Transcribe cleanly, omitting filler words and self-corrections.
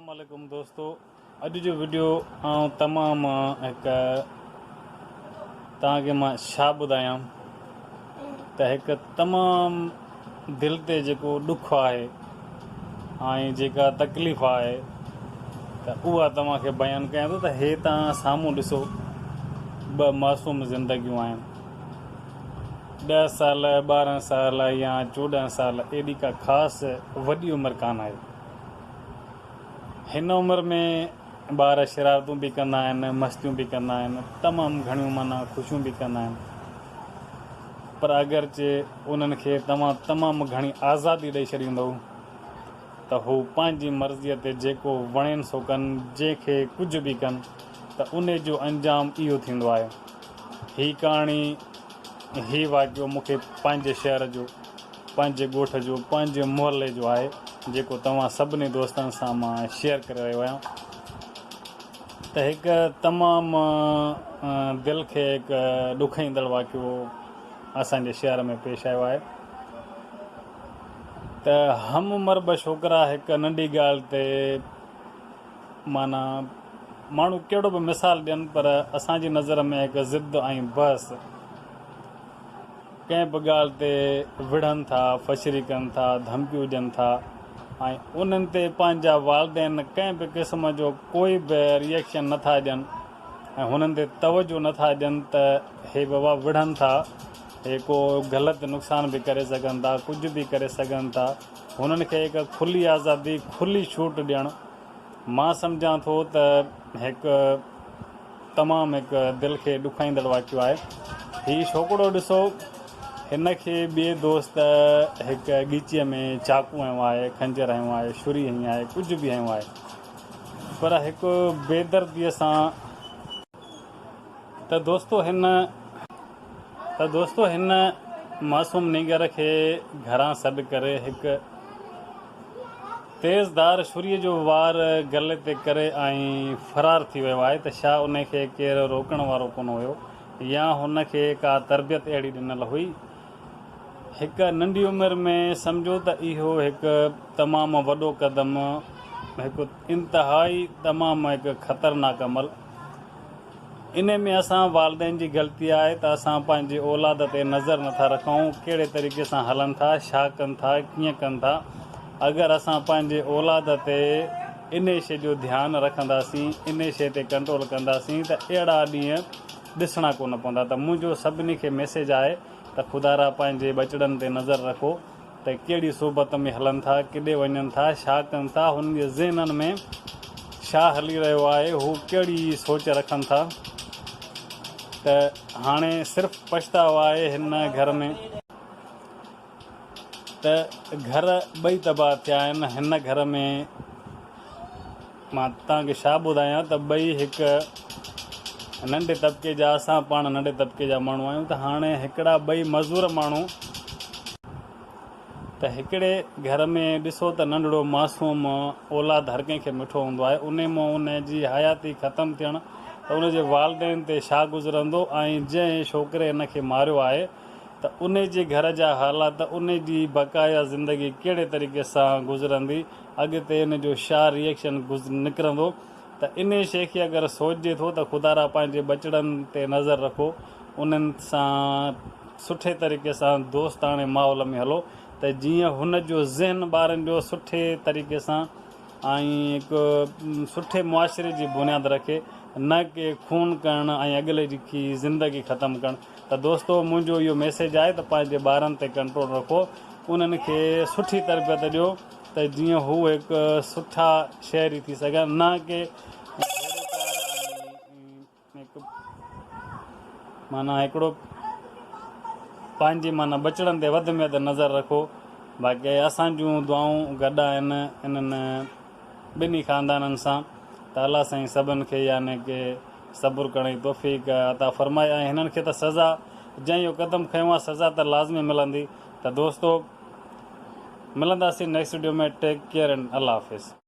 السلام عليڪم دوستو اڄ جو وڊيو آئون تمام هڪ توهان کي مان ڇا ٻڌايان ته هڪ تمام دل تي جيڪو ڏک آهي ۽ جيڪا تڪليف آهي ته اها توهان کي بيان ڪيان ٿو ته هي توهان سامهون ڏسو ٻه معصوم زندگيون آهن ڏهه سال 12 سال يا 14 سال ايڏي ڪا خاص وڏي عمر ڪانه آهي هن عمر ۾ ٻار شرارتون به ڪندا آهن، مستيون به ڪندا آهن، تمام گهڻيون معنيٰ خوشيون به ڪندا آهن پر اگرچه انهن کي توهان تمام گهڻي آزادي ڏئي ڇڏيندؤ ته هو پنهنجي مرضيء تي جيڪو وڻين سو ڪن، جنهن کي ڪجهه به ڪن ته انهي جو انجام اهو ٿيندو آهي. هي ڪهاڻي، هي واقعو مون کي پنهنجي شهر جو پنهنجي ڳوٺ جو پنهنجي محلي جو آهي جيڪو توهان سڀني دوستن سان مان شيئر ڪري رهيو آهيان ته هڪ تمام دل کي هڪ ڏکائيندڙ واقعو اسان جي شهر ۾ پيش آيو آهي ته هم عمر ٻه ڇوڪرا هڪ ننڍي ڳالهه تي معنيٰ ماڻهو ڪهڙو به مثال ڏين پر اسان جي نظر ۾ هڪ ضد ۽ بحث ڪنهن به ڳالهه تي وڙهن ٿا، فشري ڪن ٿا، ڌمڪيون ڏين ٿا ۽ انهن تي پنهنجا والدين ڪنهن به قسم جو ڪوئي به ري ايڪشن نه ٿا ڏين ۽ هنن تي توجه نه ٿا ڏين ته هي بابا وڙهن ٿا، هي ڪو غلط نقصان به ڪري سگهن ٿا، ڪجهه به ڪري سگهن ٿا، هنن کي هڪ کلي آزادي، کلي ڇوٽ ڏيڻ مان سمجهان ٿو ته هڪ. تمام هڪ دل کي ڏکائيندڙ واقعو آهي. هي ڇوڪرو ڏسو هن کي ٻئي دوست هڪ ڳچيء ۾ چاقو هنيو آهي، خنجر هنيو آهي، ڇري هنئي آهي، ڪجهه به هنيو آهي پر هڪ بيدرديء سان ته دوستو هن ته دوستو هن معصوم نينگر کي گهران سڏ ڪري هڪ تيز ڌار ڇريء جو وار گلي تي ڪري ۽ فرار ٿي ويو آهي ته ڇا انهي کي ڪير روڪڻ وارو ڪونه هيو يا هن کي ڪا تربيت اهڙي ڏنل هئي؟ هڪ ننڍي عمر ۾ سمجهو ته اهو هڪ تمام وڏو قدم، هڪ انتهائي تمام هڪ خطرناڪ عمل. انهي ۾ اسان والدين جي غلطي آهي ته اسان پنهنجي اولاد تي نظر نٿا رکون ڪهڙي طريقي سان هلن ٿا ڇا ڪن ٿا ڪيئن ڪن ٿا اگر اسان پنهنجي اولاد تي انهي شي جو ڌيان رکنداسين انهي شي تي ڪنٽرول ڪنداسين ته اهڙا ڏينهن ڏسڻا ڪونه پوندا ته منهنجو سڀني کي ميسيج آهي ته خدارا پنهنجي ٻچڙن تي نظر رکو ته ڪهڙي صحبت ۾ هلن ٿا، ڪيڏي وڃن ٿا، ڇا ڪن ٿا، هنن جي ذهنن ۾ ڇا هلي رهيو آهي، هو ڪهڙي سوچ رکن ٿا ته هاڻي صرف پڇتاء آهي هن گهر ۾ ته گهر ٻئي تباهه ٿيا آهن، هن گهر ۾ مان توهان کي ڇا ٻڌايان ته ٻئي هڪ ننڍي طبقي جا اسان پاڻ ننڍي طبقي جا ماڻهو آهيون ته هاڻي هڪڙا ٻئي مزور ماڻهو ته هڪڙي گهر ۾ ڏسو ته ننڍڙو معصوم اولاد هر ڪنهن کي مٺو هوندو آهي انهي مان ان جي حياتي ختم ٿيڻ ته ان جي والدين تي ڇا گذرندو ۽ جنهن ڇوڪري ان کي ماريو آهي ته انهي جي گهر جا حالات انهي جي بقايا زندگي ڪهڙي طريقي سان گذرندي اڳتي ان جو ڇا ري ايڪشن نڪرندو ته انهي شيء کي اگر سوچجي ٿو ته خدارا پنهنجي ٻچڙن تي نظر رکو انهن سان سٺي طريقي سان دوستاڻي ماحول ۾ هلو ته جيئن هن جو ذهن ٻارن جو سٺي طريقي سان ۽ هڪ سٺي معاشري جي بنياد رکي نه ڪي خون ڪرڻ ۽ اڳلي جي زندگي ختم ڪرڻ ته دوستو منهنجو اهو ميسيج آهي ته پنهنجي ٻارن تي ڪنٽرول رکو انهن کي سٺي تربيت ڏيو ته جيئن هو هڪ سٺا شهري ٿي سگهن نه ڪي گهوڙيڪار ۽ هڪ معنيٰ هڪڙو پنهنجي معنيٰ ٻچڙن تي وڌ ۾ وڌ نظر رکو باقي اسان جون دعائون گڏ آهن انهن ٻنهي خاندانن سان ته الله سائين سڀن کي يعني ڪي صبر ڪرڻ جي توفيق عطا فرمائي ۽ هنن کي ته سزا جنهن اهو قدم کنيو آهي سزا ته لازمي ملندي ته دوستو ملنداسين next video ۾ take care and الله حافظ.